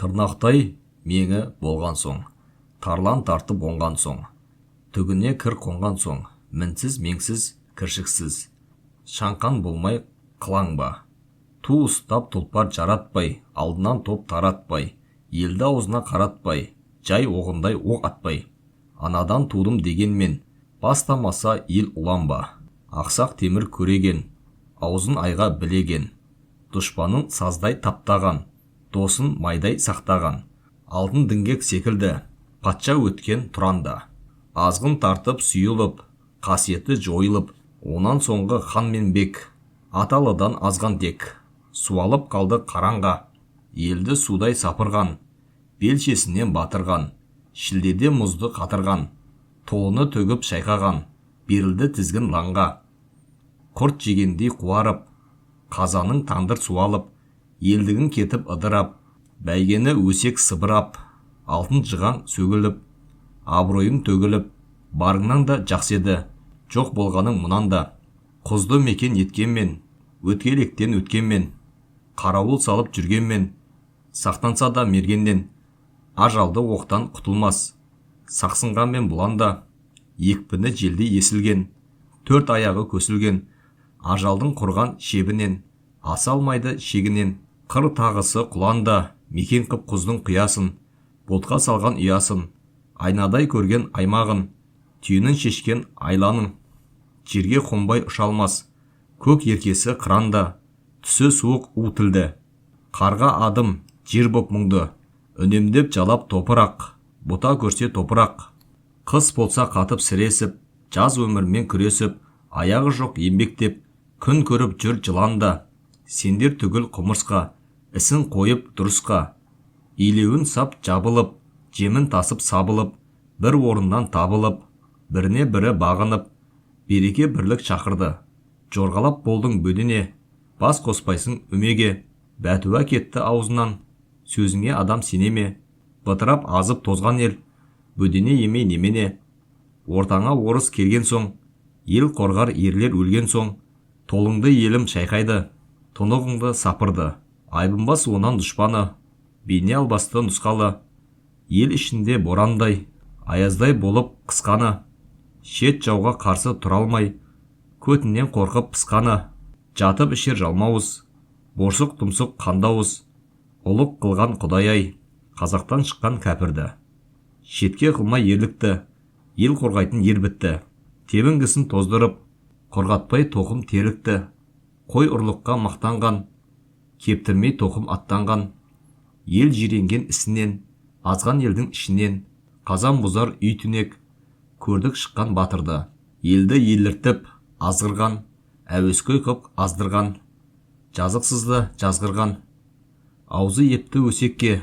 Тырнақтай меңі болған соң, тарлан тартып оңған соң, түгіне кір қонған соң, мінсіз, меңсіз, кіршіксіз, шаңқан болмай қылаңба. Ту ұстап тұлпар жаратпай, алдынан топ таратпай, елді аузына қаратпай, жай оғындай оқ атпай, анадан тудым дегенмен, бастамаса ел ұланба. Ақсақ Темір көреген, аузын айға білеген, дұшпанын саздай таптаған, досын майдай сақтаған, алтын діңгек секілді патша өткен Тұранда. Азғын тартып сұйылып, қасиеті жойылып, онан соңғы хан мен бек, аталыдан азған тек, суалып қалды қараңға. Елді судай сапырған, белшесінен батырған, шілдеде мұзды қатырған, толыны төгіп шайқаған, берілді тізгін лаңға. Құрт жегендей қуарып, қазаның тандыр суалып, елдігің кетіп ыдырап, бәйгені өсек сыбырап, алтын жығаң сөгіліп, абыройың төгіліп, барыңнан да жақсы еді, жоқ болғаның мұнан да. Құзды мекен еткенмен, өткелектен өткенмен, қарауыл салып жүргенмен, сақтанса да мергеннен, ажалды оқтан құтылмас. Сақсынғанмен бұлан да, екпіні желдей есілген, төрт аяғы көсілген, ажалдың құрған шебінен, аса алмайды шегінен. Қыр тағысы құлан да, мекен қып құздың құясын, бұлтқа салған ұясын, айнадай көрген аймағын, түйенің шешкен айланың, жерге қонбай ұша алмас. Көк еркесі қыран да, түсі суық у тілді, қарға адым жер боп мұңды, үнемдеп жалап топырақ, бұта көрсе топырақ. Қыс болса қатып сіресіп, жаз өмірмен күресіп, аяғы жоқ еңбектеп, күн көріп жүр жылан да. Сендер түгіл құмырсқа, ісін қойып дұрысқа, илеуін сап жабылып, жемін тасып сабылып, бір орыннан табылып, біріне бірі бағынып, береке бірлік шақырды. Жорғалап болдың бөдене, бас қоспайсың үмеге, бәтуа кетті аузынан, сөзіңе адам сене ме? Бытырап азып тозған ел, бөдене емей немене? Ортаңа орыс келген соң, ел қорғар ерлер өлген соң, толыңды елім шайқайды, тұнығыңды сапырды. Айбынбас онан дұшпаны, бейне албасты нұсқалы, ел ішінде борандай, аяздай болып қысқаны, шет жауға қарсы тұра алмай, көтінен қорқып пысқаны, жатып ішер жалмауыз, борсық тұмсық қандауыз, ұлық қылған құдай-ай, қазақтан шыққан кәпірді. Шетке қылмай ерлікті, ел қорғайтын ер бітті, тебінгісін тоздырып, құрғатпай тоқым терлікті, қой ұрлыққа мақтанған, кептірмей тоқым аттанған, ел жиренген ісінен, азған елдің ішінен, қазан бұзар үй түнек, көрдік шыққан батырды, елді еліртіп азғырған, әуесқой қып аздырған, жазықсызды жазғырған, аузы епті өсекке,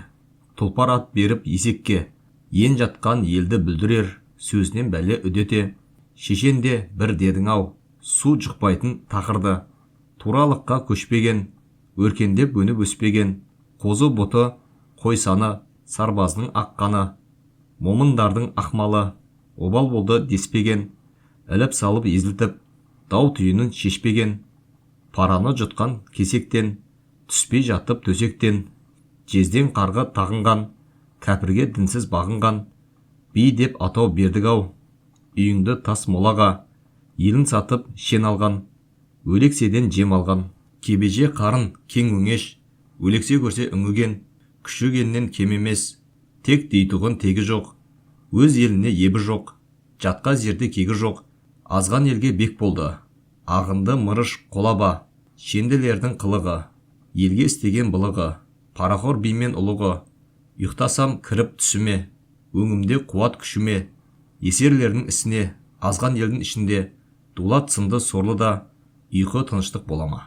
тұлпар ат беріп есекке, ен жатқан елді бүлдірер, сөзінен бәле үдете, шешен де бір дедің-ау, су жұқпайтын тақырды, туралыққа көшпеген, өркендеп өніп өспеген, қозы бұты қой саны, сарбаздың аққаны, момындардың ақмалы, обал болды деспеген, іліп салып езілтіп, дау түйінін шешпеген, параны жұтқан кесектен, түспей жатып төсектен, жезден қарғы тағынған, кәпірге дінсіз бағынған, би деп атау бердік-ау, үйіңді тас молаға, елін сатып шен алған, өлекседен жем алған, кебеже қарын кең өңеш, өлексе көрсе үңіген, күшік елінен кем емес, тек дейтұғын тегі жоқ, өз еліне ебі жоқ, жатқа жерде кегі жоқ, азған елге бек болды, ағынды мырыш қолаба, шенділердің қылығы, елге істеген былығы, парақор би мен ұлығы, ұйықтасам кіріп түсіме, өңімде қуат күшіме, есерлердің ісіне, азған елдің ішінде, дулат сынды сорлы да, ұйқы тыныштық бола ма?